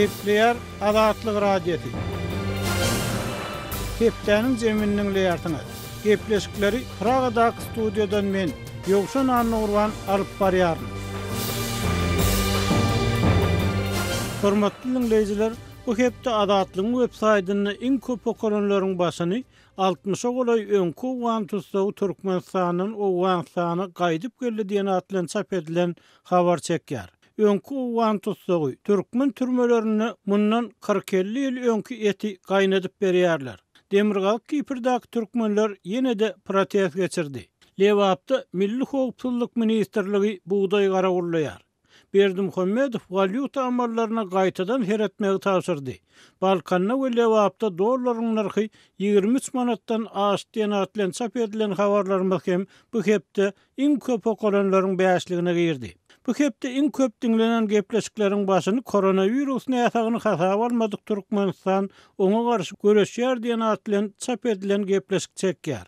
Gepleýär Azatlyk Radiosy. Hepdäniň jemini diňleýärsiňiz. Gepleşikleri Pragadaky studiýadan men, Ýowşan Annagurban alyp barýaryn. Hormatly diňleýjiler, bu hepde Azatlygyň websaýtynda iň köp okalanlaryň başyny Altmyşa golaý öňki owgan tussagy Türkmenistandan Owganystana gaýdyp geldi diýen at bilen çap edilen habar çekýär. Öňki owgan tussagy, Türkmen türmelerinde mundan kyrk-elli ýyl öňki eti gaýnadyp berýärler. Demirgazyk Kiprdäki türkmenler ýene-de protest geçirdi. Lebapda Milli howpsuzlyk ministrligi bugdaý garawullaýar. Berdimuhamedow walýuta amallaryna gaýtadan seretmegi tabşyrdy. Balkanda we Lebapda dollaryň nyrhy 23 manatdan aşdy diýen at bilen çap edilen habarlarymyz hem bu hepde iň köp okalanlaryň bäşligine girdi. Bu hepde iň köp diňlenen gepleşikleriň başyny koronawirus näsagyny hasaba almadyk Türkmenistan oňa garşy göreşýär diýen at bilen çap edilen gepleşik çekýär.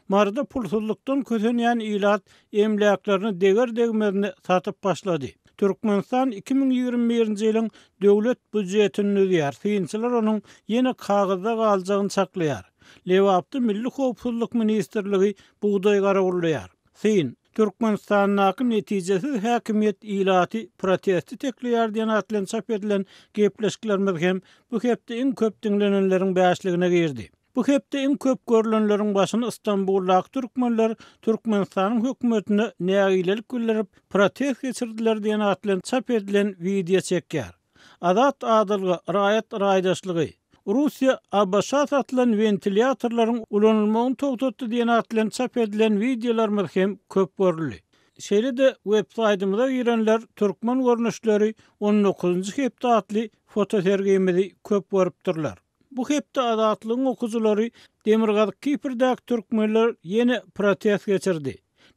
Maryda pulsuzlykdan kösenýän ilat emläklerini deger-degmezine satyp başlady. Türkmenistan 2021-nji ýylyň döwlet býujetini düzýär, synçylar onuň ýene kagyzda galjagyny çaklaýar. Lebapda Milli howpsuzlyk ministrligi bugdaý garawullaýar. Syn, Türkmenistandaky netijesiz häkimiýet ilaty proteste itekleýär diýen at bilen çap edilen gepleşiklerimiz hem bu hepde iň köp diňlenenleriň bäşligine girdi. Bu hepde iň köp görlenleriň başyny Stambuldaky türkmenler Türkmenistanyň hökümetine nägilelik bildirip, protest geçirdiler diýen at bilen çap edilen wideo çekýär. Azat adalga, raýat raýdaşlygy. Russiýa ABŞ-a satylan wentilýatorlaryň ulanylmagyny togtatdy diýen at bilen çap edilen wideolarymyz hem köp görüldi. Şeýle-de websaýtymyza girenler Türkmen görnüşleri on dokuzynjy hepde atly fotosergimizi köp görüpdirler. Bu hepde Azatlygyň okyjylary Demirgazyk Kiprdäki türkmenler ýene protest geçirdi.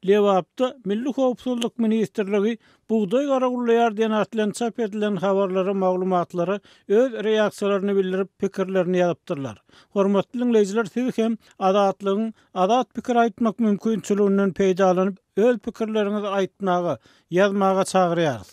Lebapda Milli howpsuzlyk ministrligi bugdaý garawullaýar diýen at bilen çap edilen habarlara, maglumatlara öz reaksiýalaryny bildirip, pikirlerini ýazypdyrlar. Hormatly diňleýjiler siz hem Azatlygyň azat pikir aýtmak mümkinçiliginden peýdalanyp öz pikirleriňizi aýtmaga, ýazmaga çagyrýarys.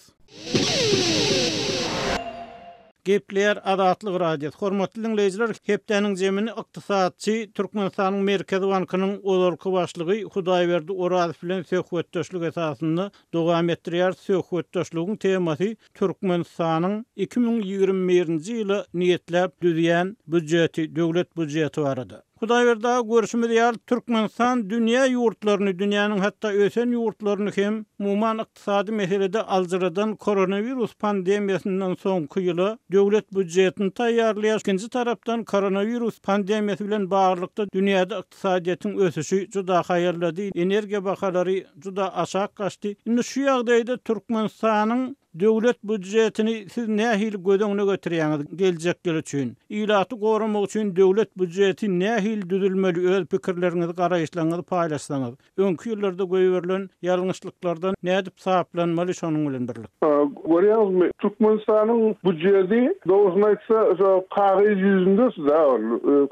Gepleýär Azatlyk Radiosy. Hormatly diňleýjiler, hepdäniň jemini ykdysatçy, Türkmenistanyň Merkezi bankynyň ozalky başlygy Hudaýberdi Orazow bilen söhbetdeşlik esasynda dowam etdirýäris. Söhbetdeşligiň temasy Türkmenistanyň 2021-nji ýyla niýetläp düzýän býujeti, döwlet býujeti barada. Hudaýberdi aga, görşümiz ýaly, Türkmenistan dünýä ýurtlaryny, dünýäniň hatda ösen ýurtlaryny hem umuman ykdysady meselede aljyradan koronawirus pandemiýasyndan soňky ýyla döwlet býujetini taýýarlaýar, ikinji tarapdan koronawirus pandemiýasy bilen baglylykda dünýäde ykdysadyýetiň ösüşi juda haýallady, energiýa bahalary juda aşak gaçdy. Indi şu ýagdaýda Türkmenistanyň Döwlet býujetini siz nähili göz öňüne getirýäňiz geljek ýyl üçin? Ilaty goramak üçin döwlet býujeti nähili düzülmeli öz pikirleriňizi garaýyşlaryňyzy paýlaşsaňyz. Öňki ýyllarda goýberilen ýalňyşlyklardan nädip saplanmaly şonuň bilen birlikde? Görýäňizmi, Türkmenistanyň býujeti dogrusyny aýtsa şo kagyz ýüzünde-da ol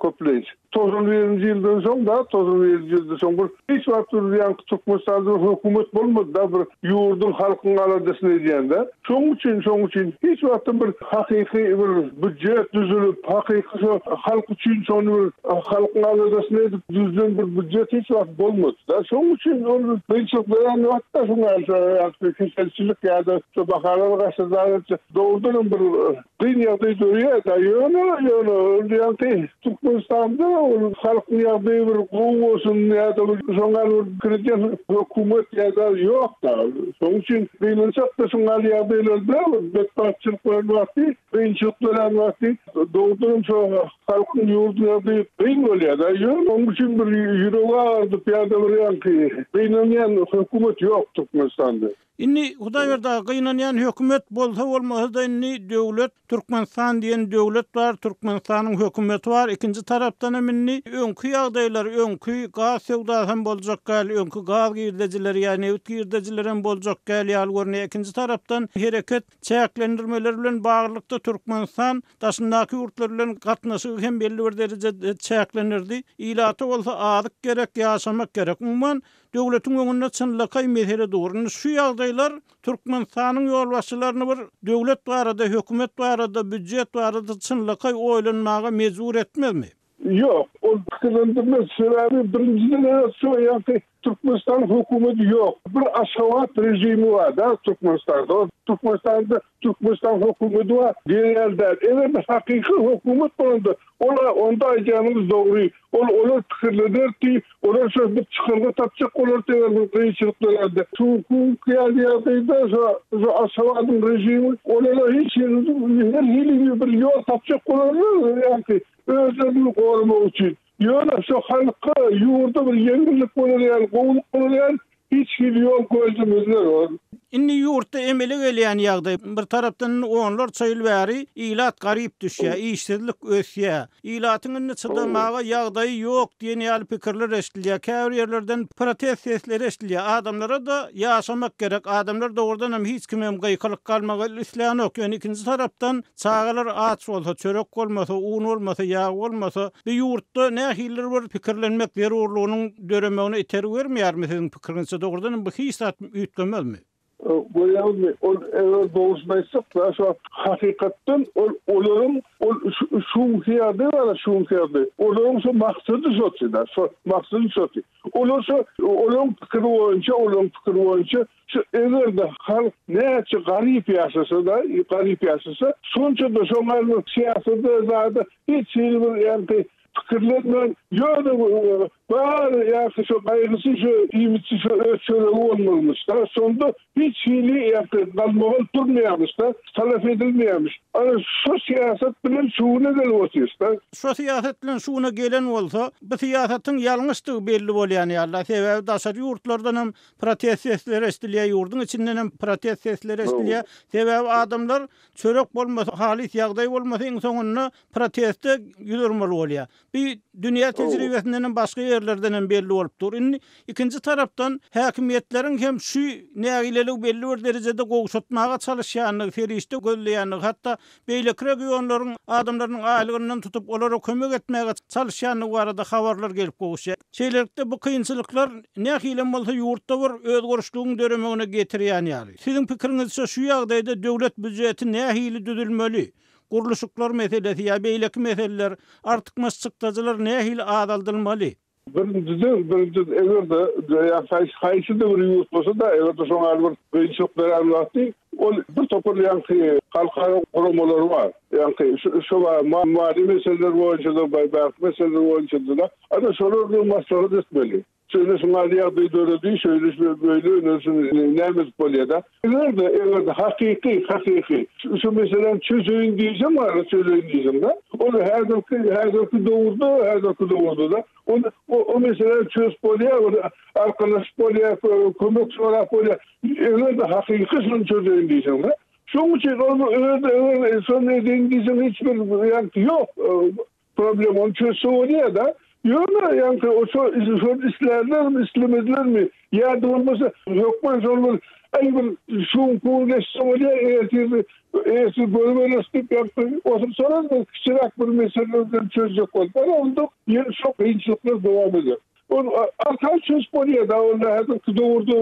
köplenç. 91-nji ýyldan soň da, 91-nji ýyldan soň bir hiç wagt bir ýaňky Türkmenistanda bir hökümet bolmady-da, bir ýurduň, halkyň aladasyny edýän-de. Şoň üçin, şoň üçin hiç wagtam bir hakyky bir býujet düzülip, hakyky şo halk üçin şony bir halkyň aladasyny edip düzülen bir býujet hiç wagt bolmady-da. Şoň üçin ol kynçylyk dörän wagtda şuň ýaly şo ýaňky keselçilik ýa-da şo bahalar gaçsa-da dogrudanam bir Kyn ýagdaý dörýär-dä, ýöne, ýöne ol ýaňky Türkmenistanda ol halkyň ýagdaýy bir gowy bolsun ýa-da bir şoň ýaly bir pikir edýän hökümet ýa-da ýok-da. Şonuň üçin gynansak-da şoň ýaly ýagdaýlarda bir betbagtçylyk bolan wagty, kynçylyk dörän wagty dogrudanam şo halkyň ýurduň ýagdaýy kyn bolýar-da. Ýöne onuň üçin bir ýüregi agyrdyp ýa-da bir ýaňky gynanýan hökümet ýok Türkmenistanda. Indi Hudaýberdi aga gynanýan hökümet bolsa bolmasa-da indi döwlet Türkmenistan diýen döwlet bar Türkmenistanyň hökümeti bar ikinji tarapdanam indi öňki ýagdaýlar öňki gaz söwdasam boljak däl öňki gaz girdejileri ýa nebit girdejilerem boljak däl ýaly görünýär ikinji tarapdan hereket çäklendirmeleri bilen baglylykda Türkmenistan daşyndaky ýurtlar bilen gatnaşygy hem belli bir derejede çäklendirdi ilata bolsa azyk gerek ýaşamak gerek umuman Döwletiň öňünde çynlakaý mesele dur. Indi şu ýagdaýlar Türkmenistanyň ýolbaşçylaryny bir döwlet barada, hökümet barada. barada, býujet barada çynlakaý oýlanmaga mejbur etmezmi? Ýok, ol pikirlendirmez. Sebäbi birinjiden eger şu ýaňky Türkmenistanyň hökümeti ýok. Bir Aşgabat režimi bar-da Türkmenistanda. Türkmenistanda Türkmenistan hökümeti bar diýen ýaly däl. Eger-de hakyky hökümet bolanda, ol-a onda aýdýanyňyz dogry. Ol olar pikirlenerdi, olar şo bir çykalga tapjak bolardy eger bir kynçylyk dörände. Şu ýaly ýagdaýda şo şo Aşgabadyň režimi olara hiç her hili bir ýol tapjak bolarlar ýaňky özlerini goramak üçin. Ýöne şo halka, ýurda bir ýeňillik bolar ýaly, gowulyk bolar ýaly hiç hili ýol gözlemezler ol. Indi ýurtda emele gelýän ýagdaý, bir tarapdan indi onlarça ýyl bäri ilat garyp düşýär, işsizlik ösýär. Ilatyň indi çydamaga ýagdaýy ýok diýen ýaly pikirler eşidilýär. Käbir ýerlerden protest sesleri eşidilýär. Adamlara-da ýaşamak gerek. Adamlar dogrudan hem hiç kimem gykylyk galmagy islänok. Ýöne ikinji tarapdan Çagalar aç bolsa, çörek bolmasa, un bolmasa, ýag bolmasa, bu ýurtda nähilidir bir pikirlenmek zerurlygynyň döremegine itergi bermeýärmi siziň pikiriňizçe? Dogrudan hem bu hiç zat üýtgemezmi? Görýäňizmi, ol eger dogrusyny aýtsak-da, şu wagt hakykatdan ol olaryň ol şuňky ýagdaý bar-a, şuňky ýagdaý. Olaryň şo maksady şo-da, şo maksady şo-dy. Olar şo olaryň pikiri boýunça, olaryň pikiri boýunça Şu eger-de halk näçe garyp ýaşasa-da, garyp ýaşasa, şonça-da şoňa bir syýasata zada hiç hili bir ýaňky pikirlenmän, ýöne bary ýaňky şo gaýgysy şo iýmitçi şo öz çöregi bolmalymyş-da, şonda hiç hili ýaňky galmagal turmaýarmyş-da, talap edilmeýärmiş. Ana şo syýasat bilen şu güne gelip otyrys-da. Şo syýasat bilen şu güne gelen bolsa, bu syýasatyň ýalňyşdygy belli bolýan ýaly-da, sebäbi daşary ýurtlardan hem Protest sesleri eşidilýär, ýurduň içinden hem protest sesleri eşidilýär. Sebäbi adamlar çörek bolmasa, halys ýagdaý bolmasa iň soňunda proteste ýüz urmaly bolýar. Bu dünýä tejribesinden hem başga ýerlerden hem belli bolup dur. Indi ikinji tarapdan häkimiýetleriň hem şu nägileligi belli bir derejede gowşatmaga çalyşýandygy, serişde gözleýändigi, hatda beýleki regionlaryň adamlarynyň aýlygyndan tutup olara kömek etmäge çalyşýandygy barada habarlar gelip gowuşýar. Şeýlelikde, bu kynçylyklar nähilem bolsa ýurtda bir özgerişligiň döremegine getirýän ýaly. Siziň pikiriňizçe şu ýagdaýda döwlet býujeti nähili düzülmeli? Gurluşyklar meselesi ýa beýleki meseleler, artykmaç çykdajylar nähili azaldylmaly? Birinjiden, birinjiden eger-de ýa haýsy-da bir ýurt bolsa-da, eger-de şoňa bir kynçylyk dörän wagty ol bir topar ýaňky halkara guramalary bar. Ýaňky şu maliýe meseleleri boýunça-da, baýbaky meseleler boýunça-da, ana şolar bilen maslahat etmeli. Şeýle şuňa ýagdaý döredi, şeýle böyle ine şuny näme edip bolýar-da. Eger-de, eger-de hakyky, hakyky şu meseläni çözeýin diýseň bar, çözeýin diýseň-de, ol häzirki, häzirki döwürde, häzirki döwürde-de ol o meseläni çözüp bolýar, ol arkalaşyp bolýar, kömek sorap bolýar. Eger-de hakyky şuny çözeýin diýseň-de, şonuň üçin ol öz, eger şony edeýin diýseň hiç bir ýaňky ýok. Problem ony çözse bolýa-da. Ýöne ýaňky o şo şony islärlermi, islemezlermi? Ýa-da bolmasa hökman şol bir aý bir şuň-puň geçse bolýa, ertir ertir görübereris diýip ýaňky otursalar bir kiçiräk bir mesele bilen çözjek bolup. Ana onda ýene şo kynçylyklar dowam eder. Ol arkaýyn çözüp bolýa-da, ol häzirki döwürde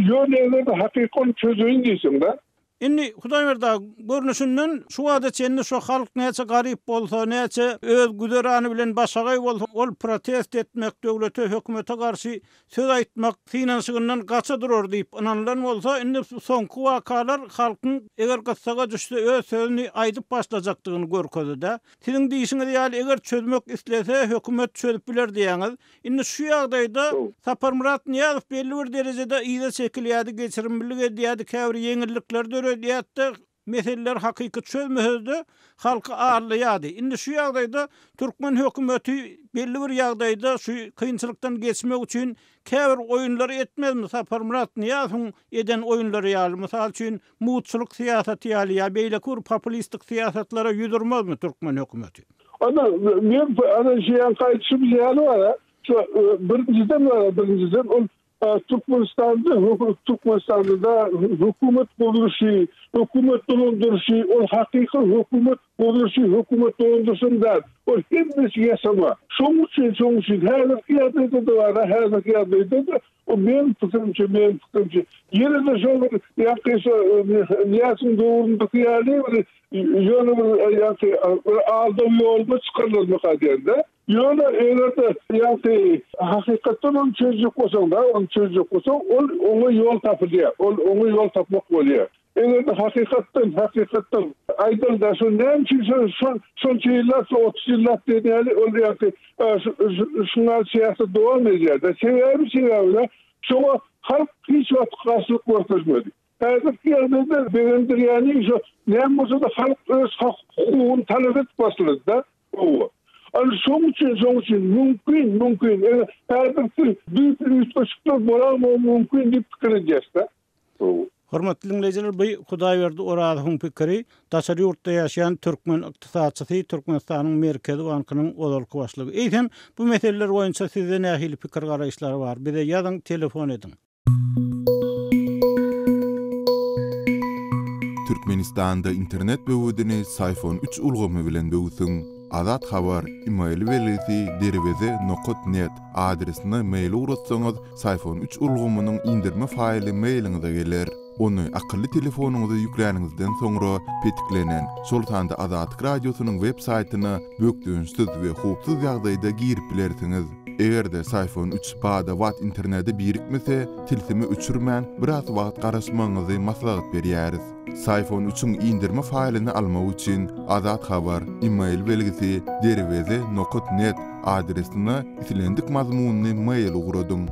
ýöne eger-de hakyky ony çözeýin diýseň-de. Indi, Hudaýberdi aga, görnüşinden, şu wagta çenli şo halk näçe garyp bolsa, näçe öz güzerany bilen başagaý bolsa, ol protest etmek, döwlete, hökümete garşy söz aýtmak synanyşygyndan gaça durar diýip ynanylan bolsa, indi soňky wakalar halkyň eger gyssaga düşse öz sözüni aýdyp başlajakdygyny görkezdi-dä. Siziň diýşiňiz ýaly, eger çözmek islese, hökümet çözüp biler diýýäňiz. Indi şu ýagdaýda Saparmyrat Nyýazow belli bir derejede yza çekilýärdi, geçirimlilik edýärdi, käbir ýeňillikleri döredýärdi-de, meseleleri hakyky çözmese-de, halky aldaýardy. Indi şu ýagdaýda türkmen hökümeti belli bir ýagdaýda şu kynçylykdan geçmek üçin käbir oýunlary etmezmi, Saparmyrat Nyýazowyň eden oýunlary ýaly, mysal üçin, mutçulyk syýasaty ýaly ýa beýleki bir populistik syýasatlara ýüz urmazmy türkmen hökümeti? Ana, men ana şeýan gaýdyşymyz ýaly bar-a, şu birinjiden bar-a, birinjiden ol. Türkmenistanda Türkmenistanda hökümet gurluşy, hökümet dolandyryşy, ol hakyky hökümet gurluşy, hökümet dolandyryşam däl. Ol hemmesi ýasama. Şonuň üçin, şonuň üçin häzirki ýagdaýda-da bar, häzirki ýagdaýda-da o meniň pikirimçe, meniň pikirimçe ýene-de şol bir ýaňky şo Nyýazowyň döwründäki ýaly bir ýöne bir ýaňky bir aldaw ýoluna çykarlarmyka diýen-de. Ýöne eger-de ýaňky hakykatdan ony çözjek bolsaň-da, ony çözjek bolsaň, ol oňa ýol tapylýar. Ol oňa ýol tapmak bolýar. Eger-de hakykatdan, hakykatdan aýdaly-da, şo näme üçin şo şo şonça ýyllap, şo 30 ýyllap diýen ýaly ol ýaňky şuňa syýasat dowam edýär-de. Sebäbi, sebäbi-de şoňa halk hiç wagt garşylyk görkezmedi. Häzirki ýagdaýda begendirýäni şo näme bolsa-da halk öz hak-hukugyny talap edip başlady-da. Hawa. Ana şoň üçin, şoň üçin mümkin, mümkin. Eger häzirki düýpli üýtgeşikler bolalmagy mümkin diýip pikir edýäs-de. Hawa. Hormatly diňleýjiler, bu Hudaýberdi Orazowyň pikiri, daşary ýurtda ýaşaýan türkmen ykdysatçysy, Türkmenistanyň Merkezi bankynyň ozalky başlygy. Eýsem, bu meseleler boýunça sizde nähili pikir-garaýyşlar bar? Bize ýazyň, telefon ediň. Türkmenistanda internet böwedini Syfon üç ulgamy bilen böwsüň. Azat Habar, email belgisi derweze nokat net adresine mail ugratsaňyz Syfon üç ulgamynyň indirme faýly mailiňize geler. Ony akylly telefonyňyza ýükläniňizden soňra petiklenen, şol sanda Azatlyk Radiosynyň web saýtyna bökdençsiz we howpsuz ýagdaýda girip bilersiňiz. Eger-de Syfon üç bada-bat internete birikmese, tilsimi öçürmän, biraz wagt garaşmagyňyzy maslahat berýäris. Syfon üçiň indirme faýlyny almak üçin Azat Habar, email belgisi derweze nokat net adresine islendik mazmunly mail ugradyň.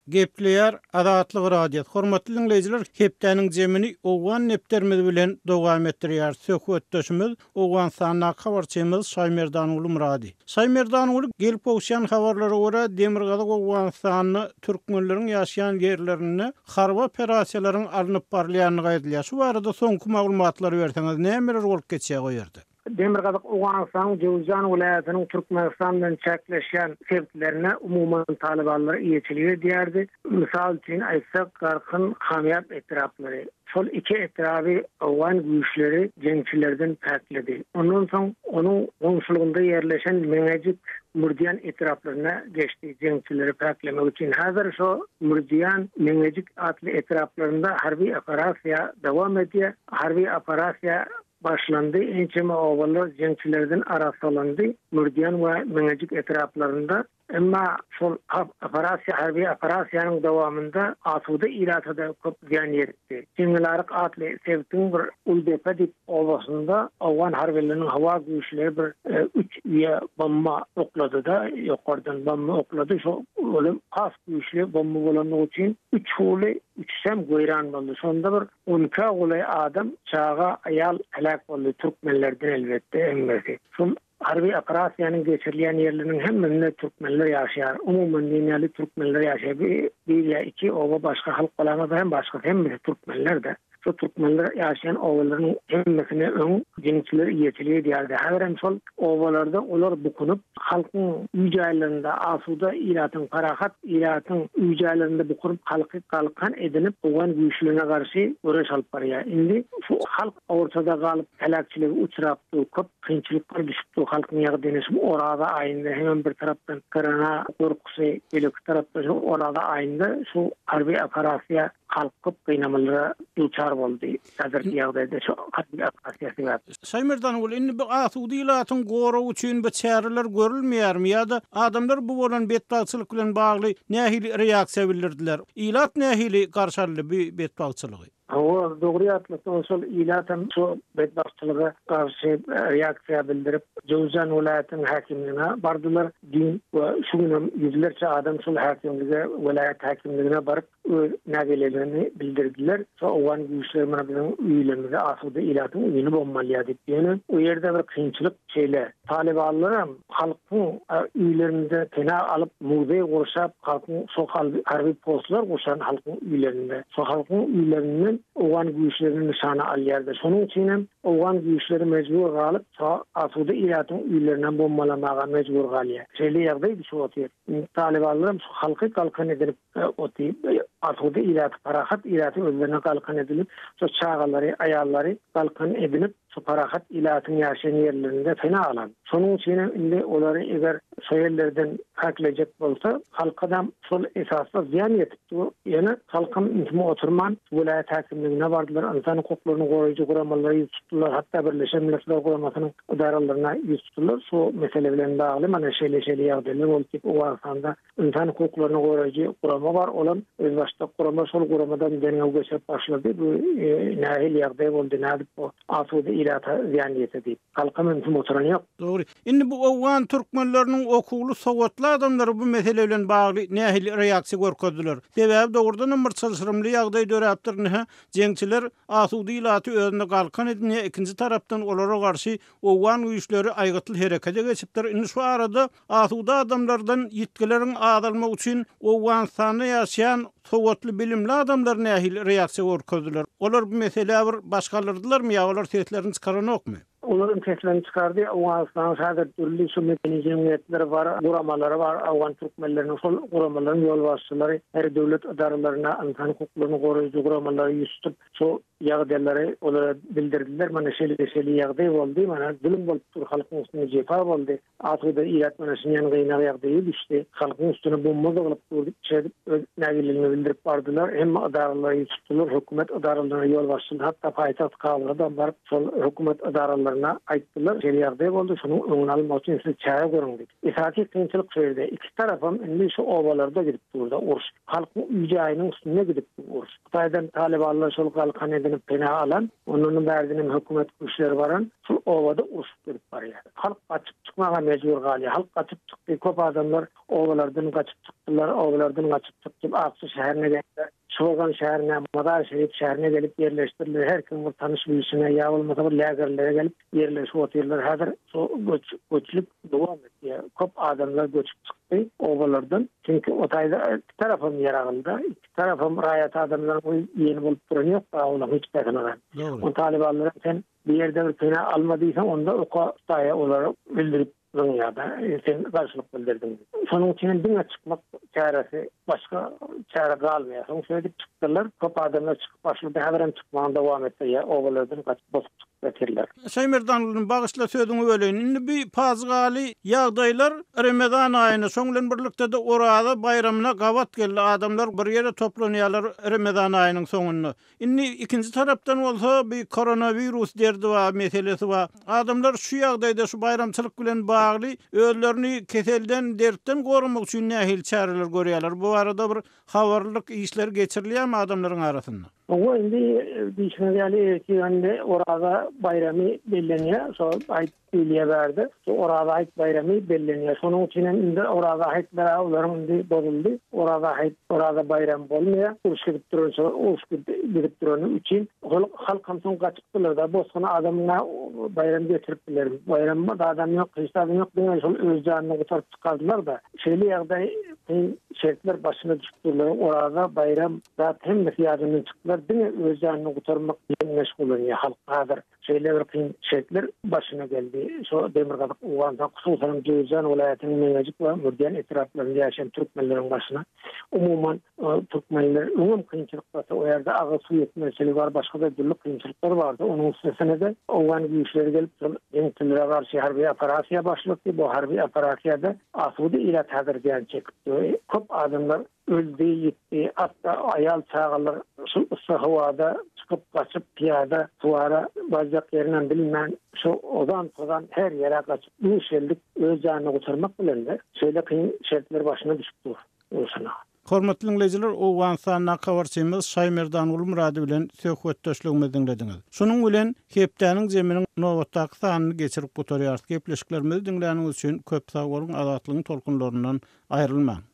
Gepleýär Azatlyk Radiosy. Hormatly diňleýjiler, hepdäniň jemini Owgan depderimiz bilen dowam etdirýäris. Söhbetdeşimiz Owganystandaky habarçymyz Şaýmerdanguly Myrady. Şaýmerdanguly, gelip gowuşýan habarlara görä, Demirgazyk Owganystanda türkmenleriň ýaşaýan ýerlerinde harby operasiýalaryň alnyp barylýandygy aýdylýar. Şu barada soňky maglumatlary berseňiz, nämeler bolup geçýär o ýerde? Demirgazyk Owganystanyň Jöwüzjan welaýatynyň Türkmenistan bilen çäkleşýän sebitlerine umuman talybanlar eýeçilik edýärdi. Mysal üçin aýtsak, Garkyn, Kamýap etraplary. Şol iki etraby owgan güýçleri jeňçilerden päkledi. Ondan soň onuň goňşulygynda ýerleşen Meňejik, Mürdiýan etraplaryna geçdi jeňçileri päklemek üçin. Häzir şo Mürdiýan, Meňejik atly etraplarynda harby operasiýa dowam edýär. Harby operasiýa başlandy, ençeme obalar jeňçilerden arassalandy, Mürdiýan we Meňejik etraplarynda. Emma şol operasiýa harby operasiýanyň dowamynda asuda ilata-da köp zyýan ýetdi. Jeňňelaryk atly sebitiň bir Uldepe diýip obasynda owgan harbylarynyň howa güýçleri bir üç öýe bomba oklady-da, ýokardan bomba oklady. Şo olam has güýçli bomba bolandygy üçin üç huly, üçüsem weýran boldy. Şonda bir on ikä golaý adam, çaga, aýal heläk boldy, türkmenlerden elbetde hemmesi. Şol Harby operasiýanyň geçirilýän ýerleriniň hemmesinde türkmenler ýaşaýar. Umuman diýen ýaly türkmenler ýaşaýar. Bir, bir ýa iki oba başga halk bolamasa hem başgasy hemmesi türkmenler-de. Şo türkmenler ýaşaýan obalaryň hemmesine öň jeňçiler eýeçilik edýärdi. Häzirem şol obalarda olar bukunyp, halkyň öý-jaýlarynda, asuda ilatyň, parahat ilatyň öý-jaýlarynda bukunyp, halky galkan edinip, owgan güýçlerine garşy göreş alyp barýar. Indi şu halk ortada galyp, heläkçilige uçrap dur. Köp Kynçylyklar düşüp dur halkyň ýagdaýyna şu oraza aýynda hemem bir tarapdan korona gorkusy beýleki tarapdan şu oraza aýynda şu harby operasiýa halk köp gynamalara duçar boldy häzirki ýagdaýda şu harby operasiýa sebäpli. Şaýmerdanguly indi bu asuda ilatyň goragy üçin bu çäreler görülmeýärmi ýa-da adamlar bu bolan betbagtçylyk bilen bagly nähili reaksiýa bildirdiler? Ilat nähili garşy aldy bu betbagtçylygy? Hawa, dogry ýatladyňyz, şol ilatam şu betbagtçylyga garşy reaksiýa bildirip, Jöwüzjan welaýatynyň häkimligine bardylar düýn we şu günem ýüzlerçe adam şol häkimlige, welaýat häkimligine baryp, öz nägileligini bildirdiler. Şo owgan güýçleri muny biziň öýlerimizi, asuda ilatyň öýüni bombalýar diýip. Ýöne o ýerde bir kynçylyk şeýle, talybanlaram halkyň öýlerinde pena alyp, muzeý gurşap, halkyň şo harby postlar gurşan halkyň öýlerinde. Şo halkyň öýlerinden. owgan güýçlerini nyşana alýardy. Şonuň üçin hem owgan güýçleri mejbur galyp, şo asuda ilatyň öýlerinem bombalamaga mejbur galýar. Şeýle ýagdaý düşüp otyr. Indi talybanlaram şu halky galkan edinip otyr. Asuda ilaty, parahat ilaty özlerine galkan edinip, şo çagalary, aýallary galkan edinip, Şu parahat ilatyň ýaşaýan ýerlerinde pena alan. Şonuň üçinem indi olary eger şo ýerlerden päklejek bolsa, halkadam şol esasda zyýan ýetip dur. Ýöne halkam ümsüm oturman, welaýat häkimligine bardylar, ynsan hukuklaryny goraýjy guramalara ýüz tutdular, hatda Birleşen Milletler Guramasynyň edaralaryna ýüz tutdular. Şu mesele bilen bagly mana şeýle-şeýle ýagdaýlar boldy diýip, Owganystanda Ynsan hukuklaryny goraýjy gurama bar, olam özbaşdak gurama, şol guramadan derňew geçirip başlady, bu nähili ýagdaý boldy, nädip bu asuda ilata zyýan ýetdi diýip. Halkam ümsüm oturan ýok. Dogry. Indi bu owgan türkmenleriniň okuwly, sowatly adamlary bu mesele bilen bagly nähili reaksiýa görkezdiler? Sebäbi dogrudanam bir çylşyrymly ýagdaý döräpdir, ine, jeňçiler asuda ilaty özüne galkan edinýär, ikinji tarapdan olara garşy Owgan güýçleri aýgytly herekete geçipdir. Indi şu arada asuda adamlardan ýitgileriň azalmagy üçin Owganystanda ýaşaýan sowatly, bilimli adamlar nähili reaksiýa görkezdiler? Olar bu meselä bir baş galdyrdylarmy ýa olar seslerini çykaranokmy? Olar hem seslerini çykardy. Owganystanyň häzir dürli şu medeni jemgyýetleri bar, guramalary bar, owgan türkmenleriniň şol guramalaryň ýolbaşçylary her döwlet edaralaryna, ynsan hukuklaryny goraýjy guramalara ýüz tutup, şu ýagdaýlary olara bildirdiler, mana şeýle-şeýle ýagdaý boldy, mana zulum bolup dur, halkyň üstüne jepa boldy, asuda ilat mana şunýan gynag ýagdaýa düşdi, halkyň üstüne bomba zyňylyp dur diýip, şeýdip öz nägileligini bildirip bardylar, hemme edaralary ýüz tutdular, hökümet edaralaryna ýolbaşçylar, hatda paýtagt Kabula-da baryp, şol hökümet edaralaryna aýtdylar, şeýle ýagdaý boldy, şunuň öňüni almak üçin siz çäre görüň diýip. Esasy kynçylyk şu ýerde, iki tarapam indi şu obalarda gidip dur-da uruş, halkyň öý-jaýynyň üstünde gidip dur uruş. Hytaýdan talybanlar şol galkan edinip pena alan, ondanam bärdenem hökümet güýçleri baran şol obada urşup gidip barýar. Halk gaçyp çykmaga mejbur galýar. Halk gaçyp çykdy, köp adamlar obalardan gaçyp çykdylar, obalardan gaçyp çykyp Aksu şäherine geldiler. Şorgan şäherine, Mazar-Şerif şäherine gelip ýerleşdiriler. Her kim bir tanyş-bilşine ýa bolmasa bir lägerlere gelip ýerleşip otyrlar. Häzir şo göç, göçlük dowam edýär. Köp adamlar göçüp çykdy obalardan. Çünki o taýda iki tarapam ýaragynda, iki tarapam raýat adamlaryň ýeni bolup duran ýok da olaryň hiç bähine. Dogry. Talybanlara sen bir ýerde bir pena alma diýseň onda oka taýa olary öldürip zyňýar-da, sen garşylyk bildirdiň diýip. Şonuň üçin hem diňe çykmak çäresi, başga çäre galmaýar. Soň şeýdip çykdylar. Köp adamlar çykyp başlady. Häzir hem çykmagyny dowam etdirýär. Obalardan gaçyp bosup çykyp ýatyrlar. Şaýmerdan uly, bagyşla sözüňi böleýin. Indi bi pajygaly ýagdaýlar Remezan aýyna, şoň bilen birlikde-de Oraza baýramyna gabat geldi. Adamlar bir ýere toplanýarlar Remezan aýynyň soňunda. Indi ikinji tarapdan bolsa bi koronawirus derdi bar, meselesi bar. Adamlar şu ýagdaýda şu baýramçylyk bilen bagly özlerini keselden, dertden goramak üçin nähili çäreler görýärler? Bu barada bir habarlylyk işleri geçirilýärmi adamlaryň arasynda? Hawa, indi diýşiňiz ýaly ertir indi Oraza baýramy bellenýär. Şo aýt diýilýär bärde. Şu Oraza aýt baýramy bellenýär. Şonuň üçin hem indi Oraza aýtlar olaryň indi bozuldy. Oraza aýt, Oraza baýramy bolmaýar. Uruş gidip duran şo uruş gidip durany üçin hol halkam soň gaçypdyrlar-da. Bosgun adam nä baýram geçirip biler. Baýram zadam ýok, hiç zadam ýok. Diňe şol öz janyny gutaryp çykardylar-da. Şeýle ýagdaý kyn şertler başyna düşüp durlar. Oraza baýram zat hemmesi ýadyndan çykdylar. Diňe öz janyny gutarmak bilen meşgullanýar halk häzir. Şeýle bir kyn şertler başyna geldi. Şo demirgazyk Owganystan, hususanam Jöwüzjan welaýatynyň Meňejik we Mürdiýan etraplarynda ýaşaýan türkmenleriň başyna. Umuman, türkmenler öňem kynçylykdady. O ýerde agyz suw ýetmezçiligi bar, başga-da dürli kynçylyklar bardy. Onuň üstesine-de owgan güýçleri gelip, şol jeňçilere garşy harby operasiýa başlatdy. Bu harby operasiýada asuda ilat häzir zyýan çekipdi. Köp adamlar Öldi, ýitdi. Hatda aýal-çagalar şul yssy howada çykyp gaçyp pyýada suwara barjak ýerinem bilmän şu ozan-tozan her ýere gaçyp duş geldik. Öz janyny gutarmak bilen-de şeýle kyn şertler başyna düşüp dur urşuna. Hormatly diňleýjiler, Owganystandaky habarçymyz Şaýmerdan Gulmyrady bilen söhbetdeşligimizi diňlediňiz. Şunuň bilen hepdäniň zeminiň nobatdaky sanyny geçirip gutarýarys. Gepleşiklerimizi diňläniňiz üçin köp sag boluň, Azatlygyň tolkunlaryndan aýrylmaň!